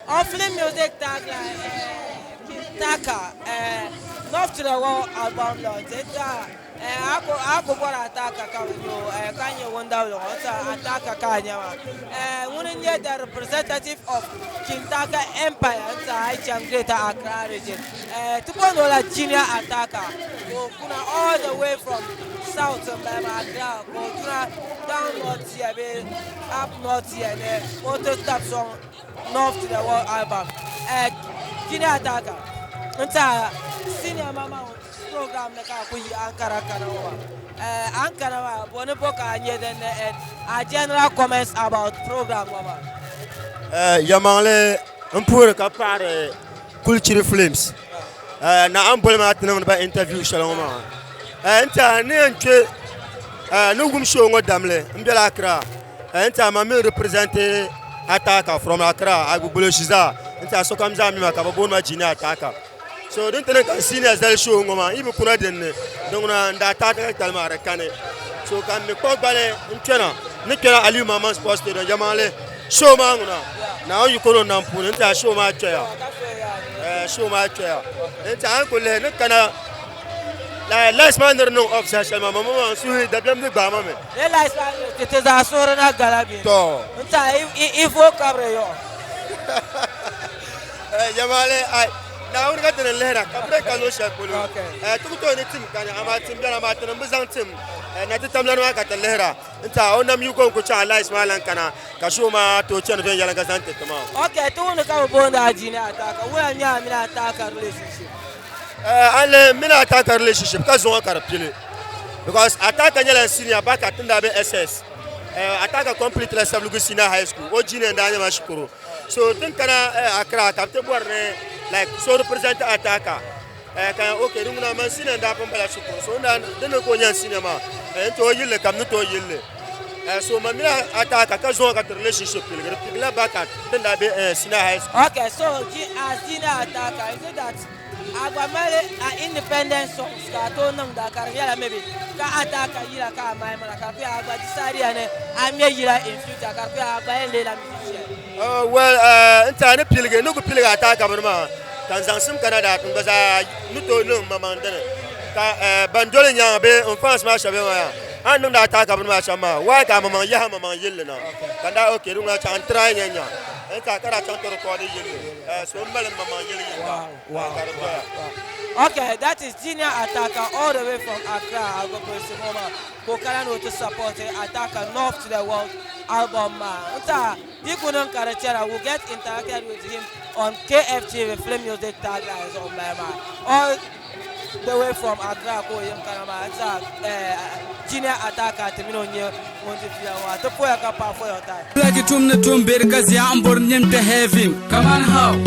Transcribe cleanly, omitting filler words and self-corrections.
On film music tagline, King Taka, North to the World album launch. Nta a ku bɔri Ataka ka bi nya o, ka nyɛ ŋun dabili ŋɔ. Nta Ataka ka a nya maa. Ŋuni n-nyɛ the representative of King Taka Empire nta a yi chaŋ Greater Accra region. Ti booni o la Junior Ataka ka o kuna all the way from south m-bala maa Accra ka o tuna down north here bee up north here ni o ti tabi sɔŋ North to the World album. Junior Ataka n-ti a senior maŋmaŋ program ni ka a ku yi Ankara kana ŋɔ maa. Ankara maa bo ni bo ka a nyɛ din ni and a general comments about program ŋɔ maa. Yɛlimaŋli n puhiri ka paɣiri Kulchiri Films na a ni boli ma ti niŋdi ba interview shɛli ŋɔ maa n tiɛha ni yɛn kpɛ ni wum show ŋɔ damli n bela Accra n tiɛha man mi represent Ataka from Accra Agbogbloshie zaa n tiɛha sokam zaa mi ma ka bi booni ma Junior Ataka so din ti niŋ ka n senior zali show ŋɔ maa n yi bi kuna dinni din ŋuna n daa taai tali maa di kani so ka n mi kpuɣi gbali n kpɛna ni kpɛna Aliyu Mamman Sports Stadium yɛlimaŋli show maa ŋuna Naawuni yiko ni o nam puuni n tiɛha show maa kpɛya show maa kpɛya n tiɛha a ni ku lihi ni kana lights maa ni di niŋ off saha shɛli maa ma maa n suhi dabiɛm di gbaai ma mi lights maa ti ti zaa suhuri na gala bɛ to n tiɛha i vooi kabiri yɔɣu Yɛlimaŋli ai Naawuni ka ti ni lihira ka break ka luɣi shɛli polo ti ku tooi ni tim kani amaa tim bɛni amaa tinim bi zaŋ tim na ti tamlani maa ka ti lihira n tiɛha o nam yiko n ku chaɣa lights maa lan kana ka show maa tooi chani viɛnyɛliŋga zaŋ ti ti maa. Ok, ti wumdi ka bɛ booni a Jini Ataka, wula n-nyɛ a mini Ataka relationship? A lihi m mini Ataka relationship ka zuŋɔ ka di pili because Ataka nyɛla n senior back at n daa be SS. Ataka complete la Savelugu Senior High School, o junior n daa nyɛ ma shikuru. So tin kana Accra ka bɛ ti bɔri ni like so represent Ataka. Ka ok di ŋuna man senior n daa pun bala shikuru so di ni ka o nyɛ n senior maa n tooi yilli ka m ni tooi yilli. So man mini Ataka ka zuŋɔ ka ti relationship piligi di piligila back at din daa be senior high school. Okay, so as junior Ataka, is it that a gba mali a independent songs ka a tooi niŋda ka di nyɛla maybe ka Ataka yila ka a mali mana ka di kuli a gba decide ya ni a ŋmɛ yila in future ka di kuli a gba yɛn leela musician? Well, n tiɛha ni piligi ni ku piligi Ataka bini maa ka n zaŋsim kana daa n gba zaa ni tooi niŋ maŋmaŋ dini ka ban doli nyaanga bee n fans maa shɛba maa yaa a ni niŋdi Ataka bini maa shɛm maa why ka a maŋmaŋ yahi maŋmaŋ yilli na ka n daa ok di ŋuna chaŋ n try nya nya n tiɛha ka daa chaŋ ti record yilli so m mali m maŋmaŋ yili yinga ka di doya. Okay, that is Junior Ataka all the way from Accra, Agbogbloshie ŋɔ maa ka o kana ni o ti support Ataka North to the World album maa. N tiɛha di ku niŋ ka di chana, we'll get interacted with him on KFTV Film Music Tagline zuɣu m-bala maa. All the way from Accra ka o yim kana maa n tiɛha Junior Ataka ti mini o nyɛ ŋun di fiila ŋɔ maa. Ti poya ka paai for your time. Like tum ni tum beri ka zia n bori nim kpɛ heaven. Kaman how?